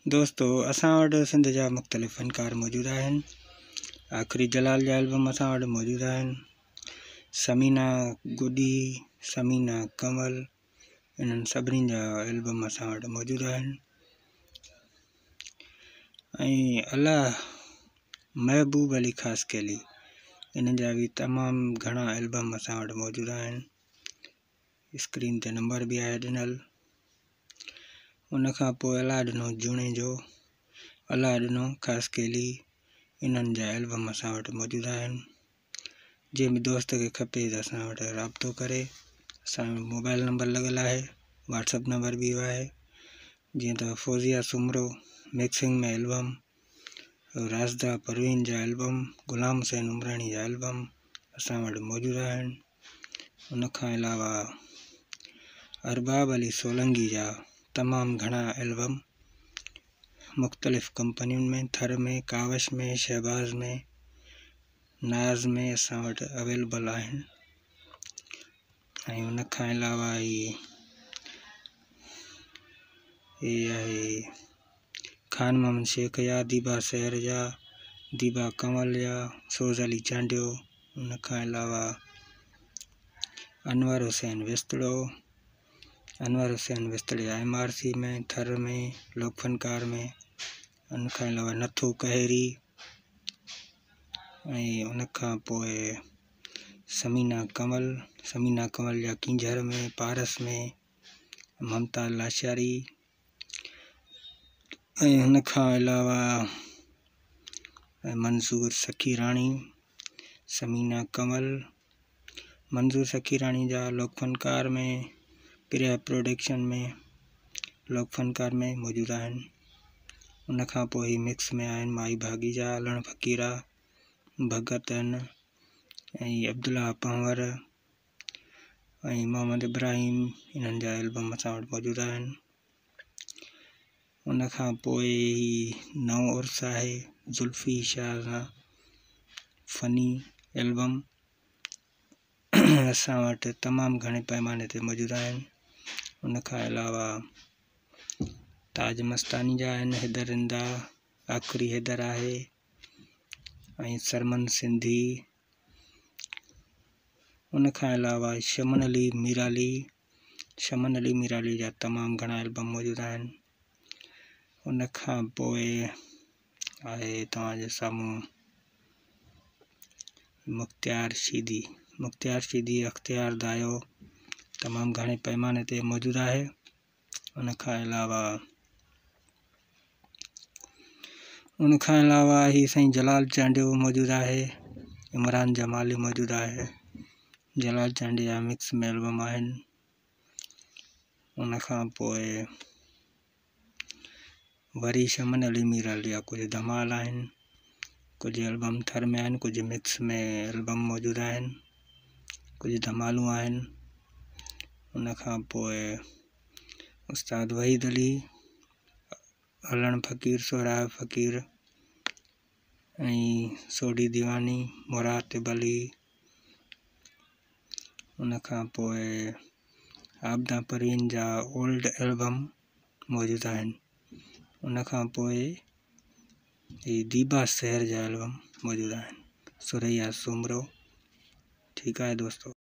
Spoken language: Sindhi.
دوستو اسان وٽ سنڌ جا مختلف فنڪار موجود آهن. آخري جلال جا البم اسان وٽ موجود آهن. ثمينه گڏي، ثمينه ڪنول انهن سڀني جا البم اسان وٽ موجود آهن. ۽ الله محبوب علي خاصخيلي انهن جا به تمام گهڻا البم اسان وٽ موجود آهن. اسڪرين تي نمبر به آهي ڏنل. ان کان پوء الله ڏنو جوڻيجو، الله ڏنو خاصخيلي انهن جا البم اسان وٽ موجود آهن. جنهن به دوست کي کپي ته اسان وٽ رابطو ڪري. اسان جو موبائل نمبر لڳل آهي، واٽس اپ نمبر به اهو آهي. جيئن ته فوزيه سومرو مڪسنگ ۾ البم، رازدا پروين جا البم، غلام حسين عمراڻي جا البم اسان وٽ موجود آهن. ان کان علاوه ارباب علي سولنگي جا تمام گهڻا البم مختلف ڪمپنين ۾ ٿر ۾، ڪاوش ۾، شهباز ۾، ناز ۾ اسان وٽ اويلبل آهن. ۽ ان کان علاوه هي آهي خان محمد شيخ جا، ديبا سحر جا، ديبا ڪنول جا، سوز علي چانڊيو، ان کان علاوه انور حسين وستڙو، انور حسين وستڙي جا ايم آر سي ۾، ٿر ۾، لوڪ فنڪار ۾، ان کان علاوه نٿو ڪهيري ۽ ان کان پوء ثمينه ڪنول، ثمينه ڪنول جا ڪينجهر ۾، پارس ۾، ممتاز لاشاري ۽ ان کان علاوه منظور سخيراڻي، ثمينه ڪنول، منظور سخيراڻي جا لوڪ فنڪار ۾، پريا پروڊڪشن ۾ لوڪ فنڪار ۾ موجود آهن. ان کان پوء هي مڪس ۾ آهن مائي ڀاڳي جا، علڻ فقيرا، ڀڳت آهن ۽ عبدالله پنهور ۽ محمد ابراهيم انهن جا البم اسان وٽ موجود آهن. ان کان پوء هي نئون عرس آهي زلفي شاهه سان فني البم اسان وٽ تمام گهڻي پيماني تي موجود آهن. ان کان علاوه تاج مستاني جا آهن، حيدر رندا، آخري حيدر آهي ۽ سرمن سنڌي. ان کان علاوه شمن علي ميرالي، شمن علي ميرالي جا تمام گهڻا البم موجود آهن. ان کان پوء آهي توهان جي سامهون مختيار شيدي، مختيار شيدي اختيار دايو تمام گهڻي پيماني تي موجود آهي. ان کان علاوه ان کان علاوه هي سائين جلال چانڊيو موجود آهي، عمران جمالي موجود آهي. جلال چانڊيي جا مڪس ۾ البم آهن. ان کان پوء وري شمن علي ميرال جا ڪجهه ڌمال آهن، ڪجهه البم ٿر ۾ آهن، ڪجهه مڪس ۾ البم موجود آهن، ڪجهه ڌمالون آهن. ان کان پوء استاد وحيد علي، علڻ فقير، سهراب فقير ۽ سوڍي ديواني، مراتب علي، ان کان پوء عابده پروين جا اولڊ البم موجود آهن. ان کان پوء هي ديبا سحر جا البم موجود آهن. ثريا سومرو. ٺيڪ آهي دوستو.